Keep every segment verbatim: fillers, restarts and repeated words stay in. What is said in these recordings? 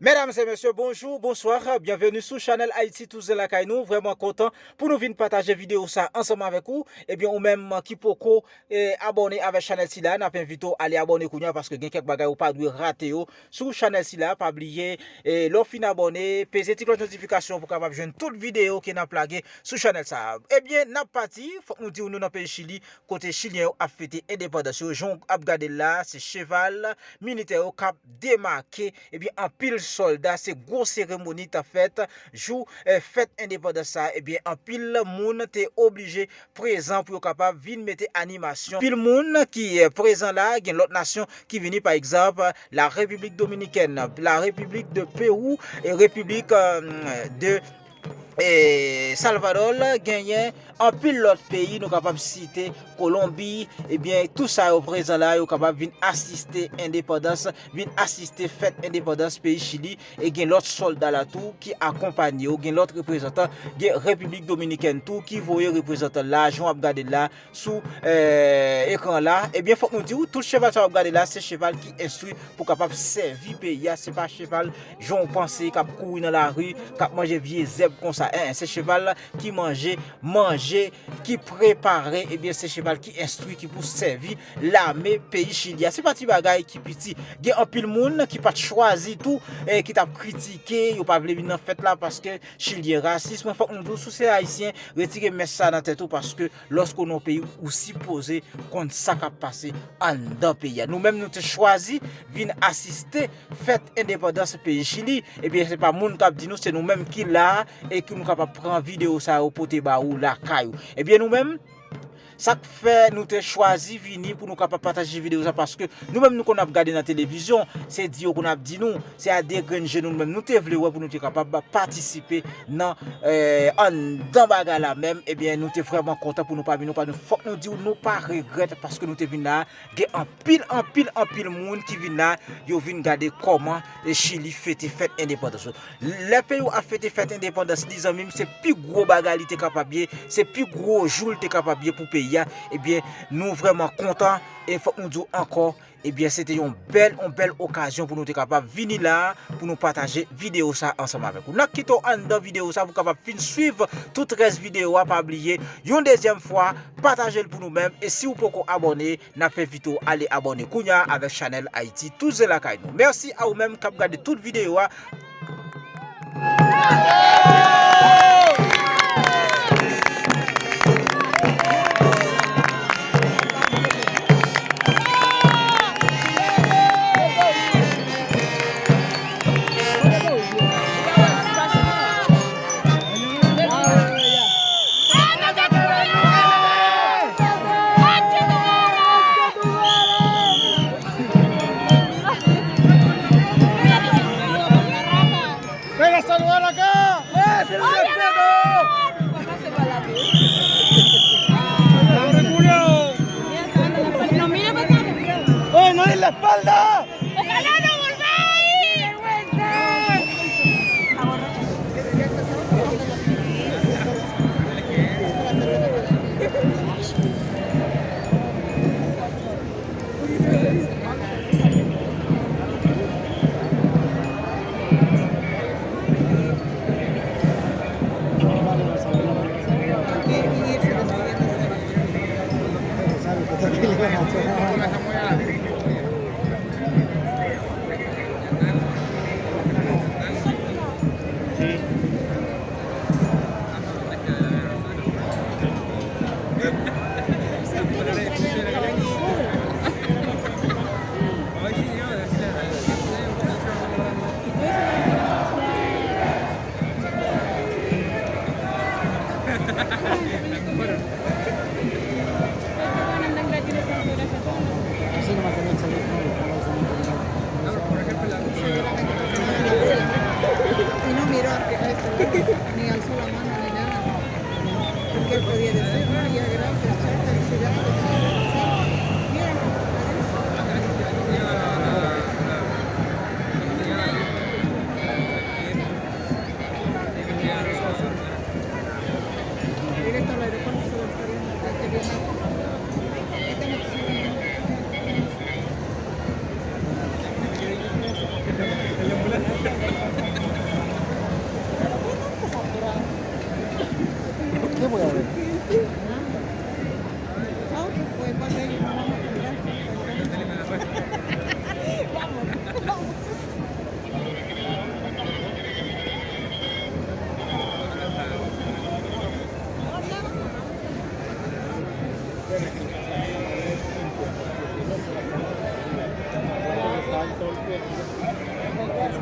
Medam e mesye, bonjou, bonswa, byenveni sou chanèl Ayiti Touzen Lakay Nou. Vrèman kontan pou nou vin pataje videyo sa ansanm avèk ou. Ebyen, ou menm ki poko eh, abòne avèk chanèl sila, n ap envite w ale abòne kounye a, paske gen kèk bagay ou pa dwe rate yo sou chanèl sila. Pa bliye, eh, lè w fin abòne, peze ti klòch notifikasyon pou w kapab jwenn tout videyo ke n ap lage sou chanèl sa a. Ebyen, n ap pati, fòk nou di w nou nan peyi Chili, kote Chilyen yo ap fete endepandans yo. Jan w ap gade l la, se cheval militè yo k ap demake, ebyen, anpil sòlda, se gwo seremoni t ap fèt jou, eh, fèt endepandans sa, ebyen, anpil moun te oblije prezan pou yo kapab vin mete animasyon. Anpil moun ki, eh, prezan la, gen lòt nasyon ki vini, pa egzanp, la Repiblik Dominikèn, la Repiblik de Pewou, e Repiblik, eh, de eh, Salvadò, genyen anpil lòt peyi, nou kapab site Kolonbi, ebyen, tou sa yo prezan la, yo kapab vin asiste endepandans, vin asiste fèt endepandans peyi Chili, e gen lòt sòlda la tou ki akonpanye yo, gen lòt reprezantan, gen Repiblik Dominikèn tou ki voye reprezantan la, jan w ap gade la, sou, eh, ekran la, ebyen, fòk nou di w, tout cheval sa w ap gade la, se cheval ki enstwi pou kapab sèvi peyi a. Se pa cheval jan w panse k ap kouri nan lari, k ap manje vye zèb konsa. En, en, se cheval ki manje, manje, ki prepare, ebyen, se cheval ki enstwi, ki pou sèvi lame peyi Chili a. Se pa ti bagay ki piti. Gen anpil moun ki pa t chwazi tou, eh, ki t ap kritike, yo pa vle vin nan fèt la paske Chilyen rasis. Men fòk nou di w, si w se Ayisyen, retire mès sa nan tèt ou, paske lòske w nan yon peyi, ou sipoze konn sa k ap pase anndan peyi a. Nou menm, nou te chwazi vin asiste fèt endepandans peyi Chili. Ebyen, se pa moun k ap di nou, se nou menm ki la e ki nou kapab pran videyo sa yo pote ba ou lakay ou. Ebyen, nou menm, sa k fè nou te chwazi vini pou nou kapab pataje videyo sa, paske nou menm, nou konn ap gade nan televizyon, se di yo konn ap di nou, se a de grenn je nou, nou menm, nou te vle wè pou nou te kapab patisipe nan, eh, anndan bagay la menm. Ebyen, nou te vrèman kontan pou nou pa vin, nou pa, nou, fòk nou di w, nou pa regrèt paske nou te vin la. Gen anpil, anpil, anpil moun ki vin la, yo vin gade kòman, eh, Chili fete fèt endepandans yo. Lè peyi w ap fete fèt endepandans li, zanmi m, se pi gwo bagay li te kapab ye, se pi gwo jou li te kapab ye pou peyi a. Ebyen, nou vrèman kontan e fòk nou di w ankò, ebyen, se te yon bèl, yon bèl okazyon pou nou te kapab vini la, pou nou pataje videyo sa ansanm avèk ou. N ap kite w anndan videyo sa pou w kapab fin swiv tout rès videyo a. Pa bliye, yon dezyèm fwa, pataje l pou nou menm. E si w poko abòne, n ap envite w ale abòne kounye a avèk chanèl Ayiti Touzen Lakay Nou. Mèsi a ou menm k ap gade tout videyo a. Venga a saludar acá. ¡Eh, se lo respeto! ¡Corre, culiao! ¡Eh, no le la espalda! ¡Ojalá no volváis! Y no miró a, ni alzó la mano ni nada, porque él podía decir, no, ya, gracias, chao, felicidades, chao, chao. Mira, directo al aeropuerto, se lo estaría, estaría mal. Esta noticia también.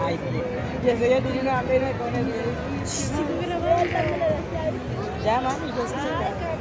Ay, yo se yo di nou ap vin konnen. Ya, mami, yo se yo.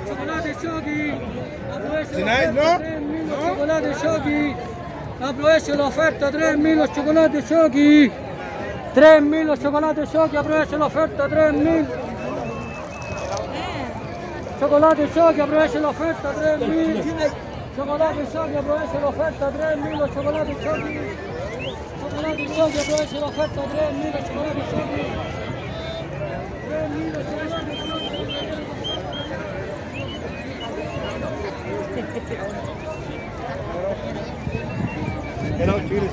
Chocolate Shoggi, aproveche l'offerta, tre mil chocolate Shoggi. Tre mil chocolate Shoggi, aproveche l'offerta, tre mil. Chocolate Shoggi, aproveche l'offerta, tre mil. Chocolate Shoggi, aproveche l'offerta, tre mil, chocolate Shoggi. Chocolate Shoggi, aproveche l'offerta, tre mil, chocolate Shoggi. Tre mil, chocolate Shoggi. Hello, chile,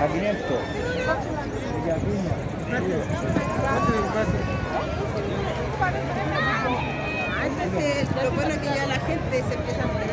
a quinientos. Ay, pues, eh, lo bueno que ya la gente se empieza a mover.